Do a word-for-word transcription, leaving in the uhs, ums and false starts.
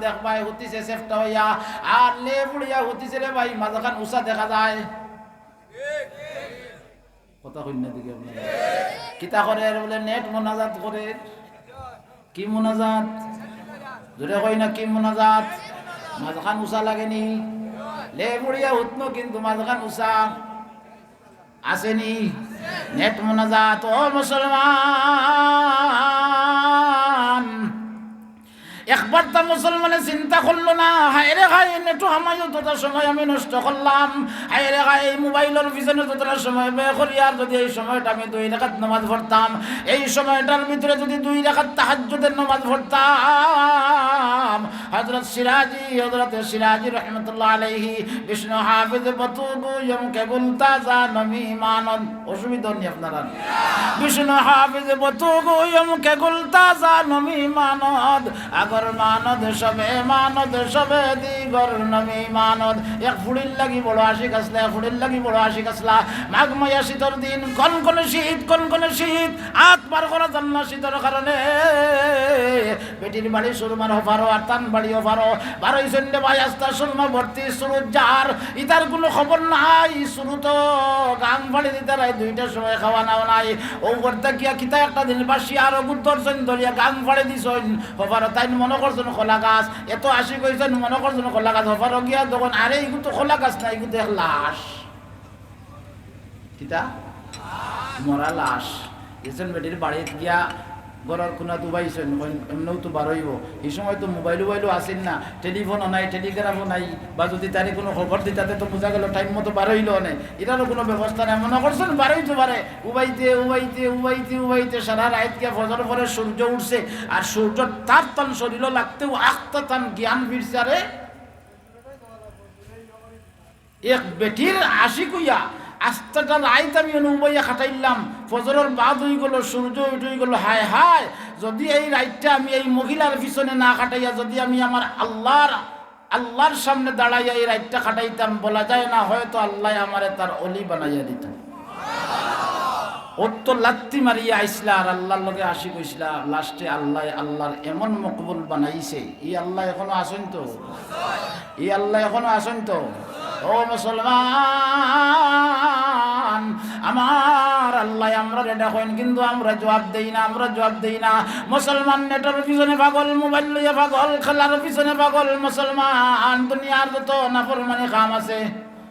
দেখবায় হুতিছে সেফটা অইয়া, আর লে ফুড়িয়া হুতিছে রে ভাই, মাঝখান উষা দেখা যায়। কথা কইন না দেখি আপনারা। কিতা করের? বলে নেট মোনাজাত করের। কি মোনাজাত? জোরে কই না, কি মোনাজাত? মাঝখান উষা লাগেনি? লে ফুড়িয়া হুতনো কিন্তু মাঝখান উষা। আছেনি? নেট মোনাজাত। ও মুসলমান, একবার তা মুসলমানে চিন্তা করলো না, হায় রে হায়, নেটো হামাইও যতটা সময় আমি নষ্ট করলাম, হায় রে হায়, এই মোবাইলর পিছনে যতটা সময় ব্যয় করি, আর যদি এই সময়টা আমি দুই রাকাত নামাজ পড়তাম, এই সময়টার ভিতরে যদি দুই রাকাত তাহাজ্জুদের নামাজ পড়তাম, হযরত সিরাজি, হযরত সিরাজি রহমতুল্লাহ আলাইহি, বিষ্ণু হাফিজ বতুগুয়ম কেবুল তাজা নমি মানদ। অসুবিধা নেই আপনারা। বিষ্ণু হাফিজ বতুগুয়ম কেবুল তাজা নমি মানদ। আগর মানদ সবে মানদ সবে দিগর নমি মানদ। এক ফুড়ির লাগি বড় আশিক আসলা, এক ফুড়ির লাগি বড় আশিক আসলা। মাঘ মাইয়া শীতর দিন, কনকনে শীত, কনকনে শীত। আত বার করা যার না শীতর কারণে। বেটির বাড়ি সুরমার হফারো, আর তান বাড়ি হফারো। বারোই সন্ধ্যে ভাই আস্তা সুরমা ভর্তি সুরুত যার। ইতার কোনো খবর নাই। সুরুত গাং ফাড়ি দিতারায় দুইটার সময় খাওয়া নাও নাই। ও করতে গিয়া কিতা একটা দিন বাসি আর অগুর দর্শন ধরিয়া গাং ফাড়ি দিছইন। হফারো তাইন মনো করছইন কলা গাছ। এত আশিক অইছইন মনো করছইন কলা গাছ। হফারো গিয়া তখন, আরে, ইগু তো কলা গাছ না, ইগু তো এক লাশ। কিতা? মরা লাশ। গেছইন বেটির বাড়িত গিয়া ঘরর কোনাত উবাইছইন, কইন, এমনেও তো বারইবো। ই সময় তো মোবাইল উবাইলও আছিল না, টেলিফোনও নাই, টেলিগ্রাফও নাই, বা যদি তারে কোনো খবর দিতা তে তো বুঝা গেল টাইম মতো বারইলো অনে। ইতারও কোনো ব্যবস্থা নাই, মনো করছইন বারইতো পারে। উবাইতে, উবাইতে, উবাইতে, উবাইতে সারা রাইত গিয়া ফজর পরে সূর্য উঠছে, আর সূর্য তার তান শরীরও লাগতেও আখতা তান জ্ঞান ফিরছে। আরে এক বেটির আশিক অইয়া আস্তাটা রাইত আমি অনো উবাইয়া খাটাইলাম। ফজরর বাদ অইগেল, সূর্য উঠি গেল। হায় হায়, যদি এই রাইতটা আমি এই মহিলার পিছনে না খাটাইয়া যদি আমি আমার আল্লাহর, আল্লাহর সামনে দাঁড়াইয়া এই রাইতটা খাটাইতাম, বলা যায় না, হয়তো আল্লায় আমারে তার অলি বানাইয়া দিত। অত লাত্তি মারিয়া আইছলা আর আল্লাহর লগে আশিক অইছলা, লাস্টে আল্লায় আল্লাহর এমন মকবুল বানাইছে, ই আল্লাহ এখনো আছইন তো? ই আল্লাহ এখনো আছইন তো? ও মুসলমান, আমার আল্লায় আমরারে ডাকইন, কিন্তু আমরা জবাব দেই না, আমরা জবাব দেই না। মুসলমান নেটর পিছনে পাগল, মোবাইল লইয়া পাগল, খেলার পিছনে পাগল। মুসলমান, দুনিয়ার যত নাফরমানি কাম আছে,